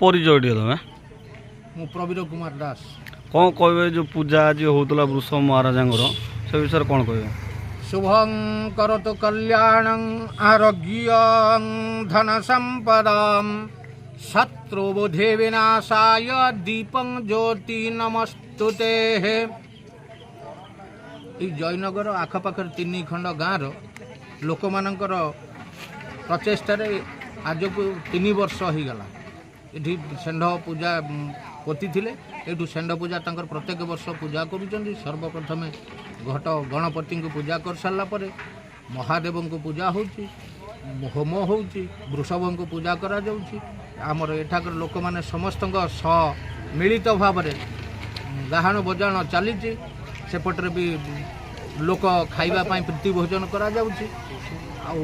ପରିଚୟ ଟିକେ ଦେବେ। ମୁଁ ପ୍ରବୀର କୁମାର ଦାସ। କ'ଣ କହିବେ, ଯେଉଁ ପୂଜା ଆଜି ହେଉଥିଲା ବୃଷଭ ମହାରାଜାଙ୍କର, ସେ ବିଷୟରେ କ'ଣ କହିବେ? ଶୁଭଂ କରୋତୁ କଲ୍ୟାଣଂ ଆରୋଗ୍ୟଂ ଧନ ସମ୍ପଦାಂ ଶତ୍ରୁବୁଦ୍ଧି ବିନାଶାୟ ଦୀପଂ ଜ୍ୟୋତି ନମସ୍ତୁତେ। ଏଇ ଜୟନଗର ଆଖପାଖରେ 3 ଖଣ୍ଡ ଗାଁର ଲୋକମାନଙ୍କର ପ୍ରଚେଷ୍ଟାରେ ଆଜକୁ 3 ବର୍ଷ ହେଇଗଲା। ଏଠି ଷେଣ୍ଢ ପୂଜା ପୋତିଥିଲେ। ଏଇଠୁ ଷେଣ୍ଢ ପୂଜା ତାଙ୍କର ପ୍ରତ୍ୟେକ ବର୍ଷ ପୂଜା କରୁଛନ୍ତି। ସର୍ବପ୍ରଥମେ ଘଟ ଗଣପତିଙ୍କୁ ପୂଜା କରିସାରିଲା ପରେ ମହାଦେବଙ୍କୁ ପୂଜା ହେଉଛି, ହୋମ ହେଉଛି, ବୃଷଭଙ୍କୁ ପୂଜା କରାଯାଉଛି। ଆମର ଏଠାକାର ଲୋକମାନେ ସମସ୍ତଙ୍କ ସହ ମିଳିତ ଭାବରେ ଗାହାଣ ବଜାଣ ଚାଲିଛି। ସେପଟରେ ବି ଲୋକ ଖାଇବା ପାଇଁ ପ୍ରୀତି ଭୋଜନ କରାଯାଉଛି। ଆଉ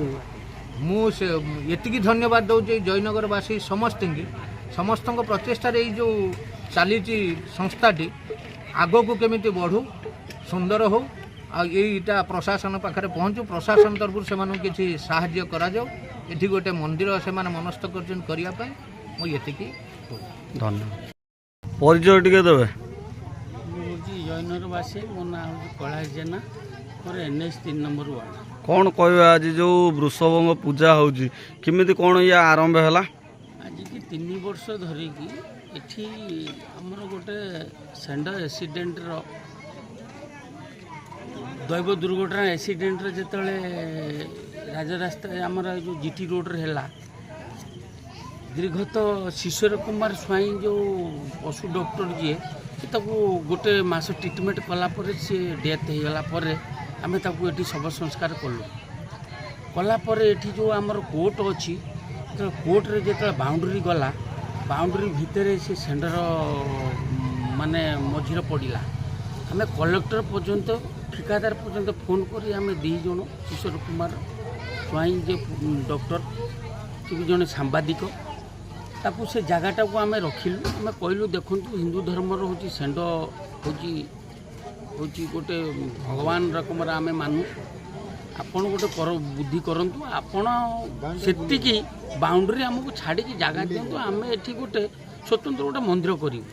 ମୁଁ ସେ ଏତିକି ଧନ୍ୟବାଦ ଦେଉଛି ଜୟନଗରବାସୀ ସମସ୍ତଙ୍କୁ। ସମସ୍ତଙ୍କ ପ୍ରଚେଷ୍ଟାରେ ଏଇ ଯେଉଁ ଚାଲିଛି ସଂସ୍ଥାଟି, ଆଗକୁ କେମିତି ବଢ଼ୁ, ସୁନ୍ଦର ହଉ, ଆଉ ଏଇଟା ପ୍ରଶାସନ ପାଖରେ ପହଞ୍ଚୁ, ପ୍ରଶାସନ ତରଫରୁ ସେମାନଙ୍କୁ କିଛି ସାହାଯ୍ୟ କରାଯାଉ। ଏଠି ଗୋଟେ ମନ୍ଦିର ସେମାନେ ମନସ୍ଥ କରିଛନ୍ତି କରିବା ପାଇଁ। ମୁଁ ଏତିକି କହୁଛି। ଧନ୍ୟବାଦ। ପରିଚୟ ଟିକେ ଦେବେ। ମୁଁ ହେଉଛି ଜୟନଗରବାସୀ। ମୋ ନାଁ ହେଉଛି କୈଳାସ ଜେନା। ମୋର NH 3 number ward. କ'ଣ କହିବେ, ଆଜି ଯେଉଁ ବୃଷଭଙ୍କ ପୂଜା ହେଉଛି, କେମିତି କ'ଣ ଇଏ ଆରମ୍ଭ ହେଲା? ଆଜିକି 3 ବର୍ଷ ଧରିକି ଏଠି ଆମର ଗୋଟେ ଷେଣ୍ଢ ଆକ୍ସିଡେଣ୍ଟର, ଦୈବ ଦୁର୍ଘଟଣା ଆକ୍ସିଡେଣ୍ଟର ଯେତେବେଳେ ରାଜରାସ୍ତାରେ ଆମର ଏ ଯେଉଁ GT ରୋଡ଼ରେ ହେଲା, ଦୀର୍ଘତ ଶିଶିର କୁମାର ସ୍ୱାଇଁ ଯେଉଁ ପଶୁ ଡକ୍ଟର ଯିଏ, ସେ ତାକୁ ଗୋଟେ ମାସ ଟ୍ରିଟମେଣ୍ଟ କଲା ପରେ ସିଏ ଡେଥ୍ ହେଇଗଲା। ପରେ ଆମେ ତାକୁ ଏଠି ଶବ ସଂସ୍କାର କଲୁ। କଲା ପରେ ଏଠି ଯେଉଁ ଆମର କୋର୍ଟ ଅଛି, ଯେତେବେଳେ କୋର୍ଟରେ ଯେତେବେଳେ ବାଉଣ୍ଡ୍ରି ଗଲା, ବାଉଣ୍ଡ୍ରି ଭିତରେ ସେ ଷେଣ୍ଢର ମାନେ ମଝିରେ ପଡ଼ିଲା। ଆମେ କଲେକ୍ଟର ପର୍ଯ୍ୟନ୍ତ, ଠିକାଦାର ପର୍ଯ୍ୟନ୍ତ ଫୋନ୍ କରି ଆମେ 2 ଜଣ, କିଶୋର କୁମାର ସ୍ୱାଇଁ ଯେ ଡକ୍ଟର, ସେ ବି ଜଣେ ସାମ୍ବାଦିକ, ତାକୁ ସେ ଜାଗାଟାକୁ ଆମେ ରଖିଲୁ। ଆମେ କହିଲୁ, ଦେଖନ୍ତୁ, ହିନ୍ଦୁ ଧର୍ମର ହେଉଛି ଷେଣ୍ଢ ହେଉଛି ଗୋଟେ ଭଗବାନ ରକମର ଆମେ ମାନୁ। ଆପଣ ଗୋଟେ କର ବୁଦ୍ଧି କରନ୍ତୁ, ଆପଣ ସେତିକି ବାଉଣ୍ଡ୍ରି ଆମକୁ ଛାଡ଼ିକି ଜାଗା ଦିଅନ୍ତୁ, ଆମେ ଏଠି ଗୋଟେ ସ୍ୱତନ୍ତ୍ର ଗୋଟେ ମନ୍ଦିର କରିବୁ।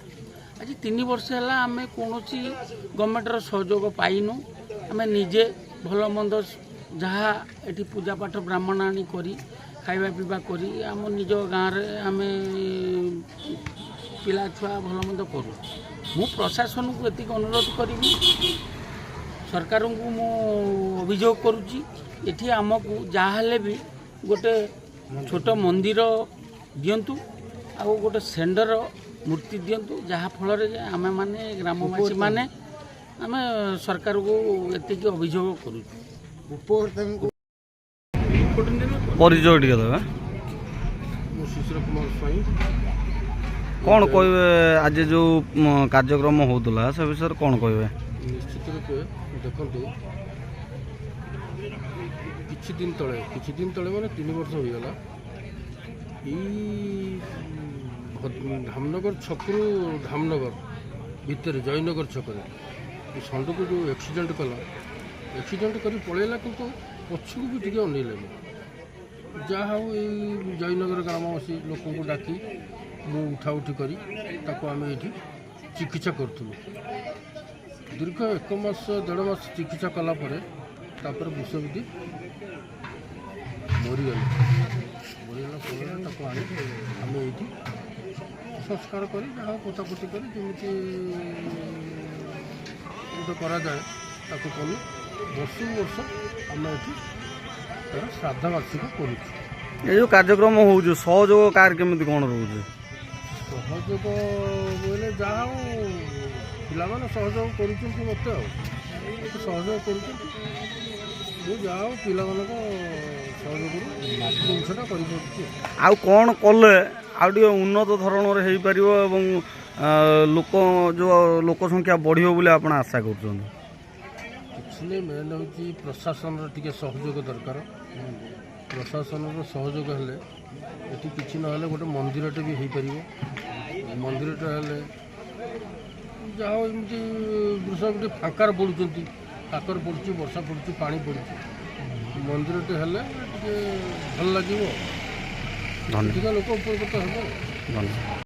ଆଜି 3 ବର୍ଷ ହେଲା ଆମେ କୌଣସି ଗଭର୍ଣ୍ଣମେଣ୍ଟର ସହଯୋଗ ପାଇନୁ। ଆମେ ନିଜେ ଭଲ ମନ୍ଦ ଯାହା ଏଠି ପୂଜା ପାଠ ବ୍ରାହ୍ମଣ ଆଣି କରି, ଖାଇବା ପିଇବା କରି, ଆମ ନିଜ ଗାଁରେ ଆମେ ପିଲା ଛୁଆ ଭଲ ମନ୍ଦ କରୁ। ମୁଁ ପ୍ରଶାସନକୁ ଏତିକି ଅନୁରୋଧ କରିବି, ସରକାରଙ୍କୁ ମୁଁ ଅଭିଯୋଗ କରୁଛି, ଏଠି ଆମକୁ ଯାହା ହେଲେ ବି ଗୋଟେ ଛୋଟ ମନ୍ଦିର ଦିଅନ୍ତୁ ଆଉ ଗୋଟେ ଷେଣ୍ଢର ମୂର୍ତ୍ତି ଦିଅନ୍ତୁ, ଯାହାଫଳରେ ଯେ ଆମେମାନେ ଗ୍ରାମବାସୀମାନେ ଆମେ ସରକାରକୁ ଏତିକି ଅଭିଯୋଗ କରୁଛୁ। ପରିଚୟ ଟିକେ ଦେବେ। ମୁଁ ଶିଶିର କୁମାର ସ୍ୱାଇଁ। କ'ଣ କହିବେ, ଆଜି ଯେଉଁ କାର୍ଯ୍ୟକ୍ରମ ହେଉଥିଲା ସେ ବିଷୟରେ କ'ଣ କହିବେ? ନିଶ୍ଚିତ ରୂପେ ଦେଖନ୍ତୁ, କିଛି ଦିନ ତଳେ, କିଛି ଦିନ ତଳେ ମାନେ 3 ବର୍ଷ ହୋଇଗଲା, ଏଇ ଧାମନଗର ଛକରୁ ଧାମନଗର ଭିତରେ ଜୟନଗର ଛକରେ ଏ ଷଣ୍ଢକୁ ଯେଉଁ ଆକ୍ସିଡେଣ୍ଟ କଲା, ଆକ୍ସିଡେଣ୍ଟ କରି ପଳେଇଲା, କିନ୍ତୁ ପଛକୁ ବି ଟିକେ ଅନେଇଲେନି। ଯାହା ହଉ, ଏଇ ଜୟନଗର ଗ୍ରାମବାସୀ ଲୋକଙ୍କୁ ଡାକି ମୁଁ ଉଠା ଉଠି କରି ତାକୁ ଆମେ ଏଇଠି ଚିକିତ୍ସା କରୁଥିଲୁ। ଦୀର୍ଘ ଏକ ମାସ ଦେଢ଼ ମାସ ଚିକିତ୍ସା କଲା ପରେ ତାପରେ ବୃଷଭଟି ମରିଗଲା। ମରିଗଲା ଫଳରେ ତାକୁ ଆଣି ଆମେ ଏଇଠି ସଂସ୍କାର କରି, ଯାହା ପୋତାପୋତି କରି ଯେମିତି ଗୋଟେ କରାଯାଏ ତାକୁ କଲୁ। ବର୍ଷକୁ ବର୍ଷ ଆମେ ଏଠି ତାର ଶ୍ରାଦ୍ଧ ବାର୍ଷିକ କରୁଛୁ। ଏ ଯେଉଁ କାର୍ଯ୍ୟକ୍ରମ ହେଉଛି, ସହଯୋଗ କାହାର କେମିତି କ'ଣ ରହୁଛି? ସହଯୋଗ ବୋଇଲେ ଯାହା ହଉ ପିଲାମାନେ ସହଯୋଗ କରୁଛନ୍ତି ମୋତେ, ଆଉ ମୋତେ ସହଯୋଗ କରୁଛନ୍ତି। ମୁଁ ଯାହା ହଉ ପିଲାମାନଙ୍କ ସହଯୋଗରୁ ଜିନିଷଟା କରିପାରୁଛି। ଆଉ କ'ଣ କଲେ ଆଉ ଟିକେ ଉନ୍ନତ ଧରଣର ହେଇପାରିବ ଏବଂ ଲୋକ ଯେଉଁ ଲୋକ ସଂଖ୍ୟା ବଢ଼ିବ ବୋଲି ଆପଣ ଆଶା କରୁଛନ୍ତି? କିଛି ନାହିଁ, ମେନ୍ ହେଉଛି ପ୍ରଶାସନର ଟିକେ ସହଯୋଗ ଦରକାର। ପ୍ରଶାସନର ସହଯୋଗ ହେଲେ ଏଠି କିଛି ନହେଲେ ଗୋଟେ ମନ୍ଦିରଟେ ବି ହେଇପାରିବ। ମନ୍ଦିରଟା ହେଲେ ଯାହା ହଉ ଏମିତି ବୃଷଭ ଟିକେ ଫାଙ୍କାରେ ପଡ଼ୁଛନ୍ତି, କାକର ପଡ଼ୁଛି, ବର୍ଷା ପଡ଼ୁଛି, ପାଣି ପଡ଼ୁଛି। ମନ୍ଦିରଟେ ହେଲେ ଟିକେ ଭଲ ଲାଗିବ। ଧନ୍ୟବାଦ। ଅଧିକା ଲୋକ ଉପକୃତ ହେବ। ଧନ୍ୟବାଦ।